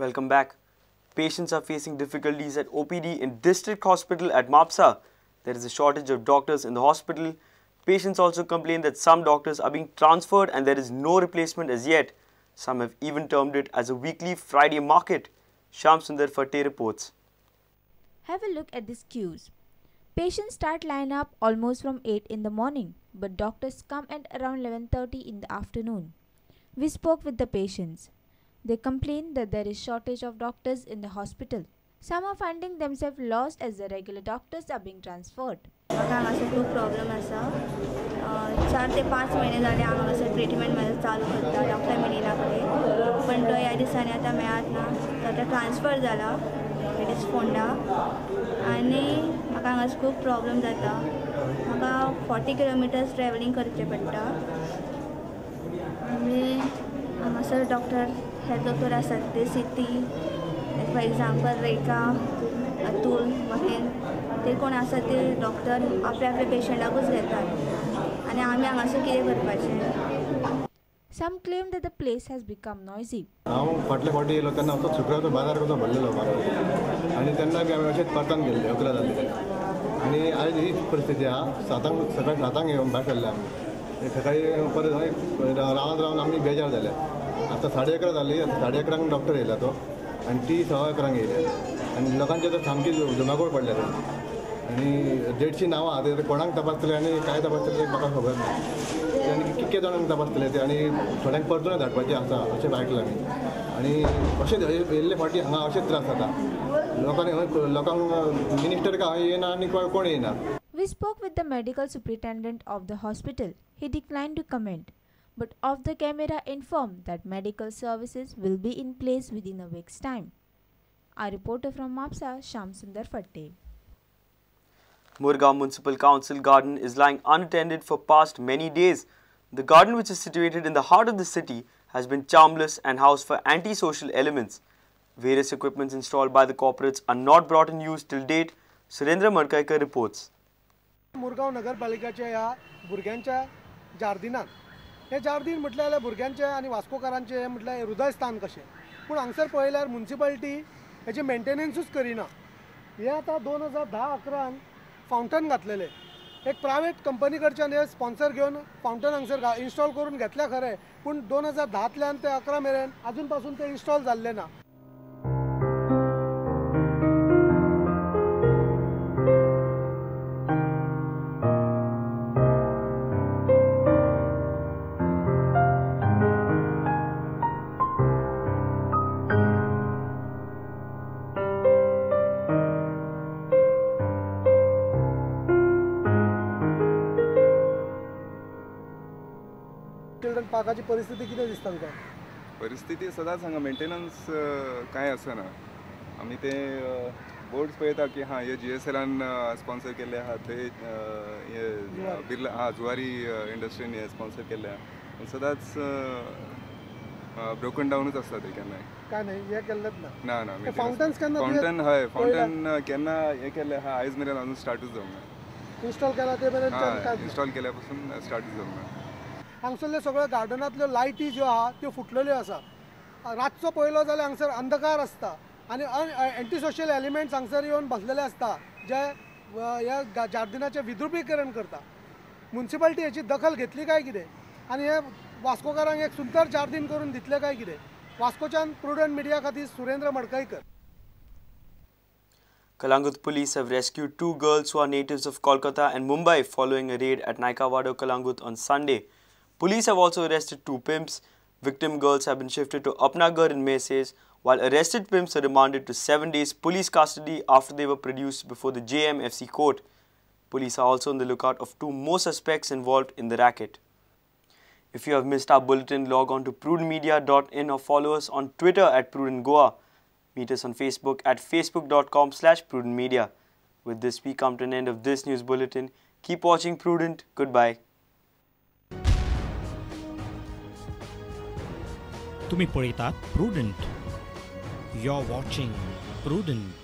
Welcome back. Patients are facing difficulties at OPD in District Hospital at Mapsa. There is a shortage of doctors in the hospital. Patients also complain that some doctors are being transferred and there is no replacement as yet. Some have even termed it as a weekly Friday market. Sham Sundar Fatte reports. Have a look at these queues. Patients start line up almost from 8 in the morning, but doctors come at around 11:30 in the afternoon. We spoke with the patients. They complain that there is shortage of doctors in the hospital. Some are finding themselves lost as the regular doctors are being transferred. म्हाका हांगासर खूब problem आसा. 4 ते 5 म्हयने जाले हांव हांगासर treatment म्हाजो चालू करता डॉक्टर मिलिना कडेन, पण तो ह्या दिसांनी आतां मेळत ना, तो आतां ट्रान्सफर जाला, it is Ponda. आनी म्हाका हांगासर खूब प्रॉब्लम जाता. म्हाका 40 किलोमिटर्स ट्रॅवलिंग करचें पडटा. आनी हांगासर डॉक्टर हेल्थ डॉक्टर आसात ते सिटी, फॉर एग्जाम्पल रेखा, अतुल, महेंद्र, ते कोण आसा ते डॉक्टर आपल्या आपल्या पेशंटाकूच घेतात आनी आमी हांगासर कितें करपाचें. Some claim that the place has become noisy. हांव फाटले फावटी येयलो तेन्ना असो शुक्रारचो बाजार कसो भरलेलो आनी तेन्ना बी आमी अशेंच परतान गेल्ले 11 जाल्ले. आनी आयज हीच परिस्थिती आहा. सातांक सकाळी 7 येवन भायर सरले आमी. सकाळी परत रावन रावन आमी बेजार जाले. आतां 11:30 जाली, आतां 11:30 डॉक्टर येयला तो आनी ती 11:15 येयल्या आनी लोकांचे तर सामकी धुमाकूळ पडल्या थंय. आनी 150 नांवां आहा ते कोणाक तपासतले आनी काय तपासतले ते म्हाका खबर ना. आनी कितके जाणांक तपासतले ते आनी थोड्यांक परतून धाडपाचें आसा अशें आयकलां आमी. आनी अशेंच येयल्ले फावटी हांगा अशेंच त्रास जाता लोकांनी. लोकांक मिनिस्टर काय येयना आनी कोण येयना. We spoke with the medical superintendent of the hospital. He declined to comment, but off the camera informed that medical services will be in place within a week's time. Our reporter from Mapsa, Sham Sundar Fatte. Murgaon Municipal Council garden is lying unattended for past many days. The garden, which is situated in the heart of the city, has been charmless and housed for anti-social elements. Various equipments installed by the corporates are not brought in use till date. Surendra Madkaikar reports. Murgaon नगरपालिकेच्या ह्या भुरग्यांच्या जार्दिनात, हे जार्दीन म्हटल्यार जाल्यार भुरग्यांचें आनी वास्कोकारांचें हें म्हटल्यार हृदयस्थान कशें. पूण हांगसर पळयल्यार मुन्सिपालिटी हेचें मेंटेनन्सूच करिना. हें आतां 2010-11 फावंटन घातलेलें, एक प्रायवेट कंपनी कडच्यान हे स्पॉन्सर घेवन फावंटन हांगसर इन्स्टॉल करून घेतल्या खरें, पूण 2010तल्यान ते 11 मेरेन आजून पासून ते इन्स्टॉल जाल्लें ना. चिल्ड्रन पार्काची परिस्थिती कितें दिसता तुका? परिस्थिती सदांच हांगा मेंटेनन्स कांय आसना. आमी ते बोर्ड्स पळयता की हां हे GSLान स्पॉन्सर केल्ले आहा, ते हे बिर्ला हां जुवारी इंडस्ट्रीन हे स्पॉन्सर केल्ले आहा, पूण सदांच ब्रोकन डावनूच आसता ते केन्नाय. काय नाही हे केल्लेच ना? ना ना. फावंटन्स केन्ना? फावंटन हय, फावंटन केन्ना हे केल्ले आहा आयज मेरेन अजून स्टार्टूच जावंक ना. इन्स्टॉल केला ते मेरेन? इन्स्टॉल केल्या पासून स्टार्टूच जावंक ना. हांगसरल्यो सगळ्यो गार्डनांतल्यो लायटी ज्यो आहा त्यो फुटलेल्यो आसा. रातचो पळयलो जाल्यार हांगसर अंधकार आसता आनी एंटीसोशल एलिमेंट्स हांगसर येवन बसलेले आसता जे ह्या जार्दिनाचें विद्रुपीकरण करता. मुन्सिपालिटी हेची दखल घेतली काय कितें आनी हे वास्कोकारांक एक सुंदर जार्दीन करून दितले काय कितें? वास्कोच्यान प्रुडंट मिडिया खातीर Surendra Madkaikar. Calangute police have rescued 2 girls who are natives of Kolkata and Mumbai following a raid at Naikawado, Calangute on Sunday. Police have also arrested 2 pimps. Victim girls have been shifted to Apnagar in Meses, while arrested pimps are remanded to 7 days police custody after they were produced before the JMFC court. Police are also on the lookout of 2 more suspects involved in the racket. If you have missed our bulletin, log on to prudentmedia.in or follow us on Twitter at prudentgoa. Meet us on Facebook at facebook.com/prudentmedia. With this, we come to an end of this news bulletin. Keep watching Prudent. Goodbye. तुम्ही पळयतात Prudent. You're watching Prudent.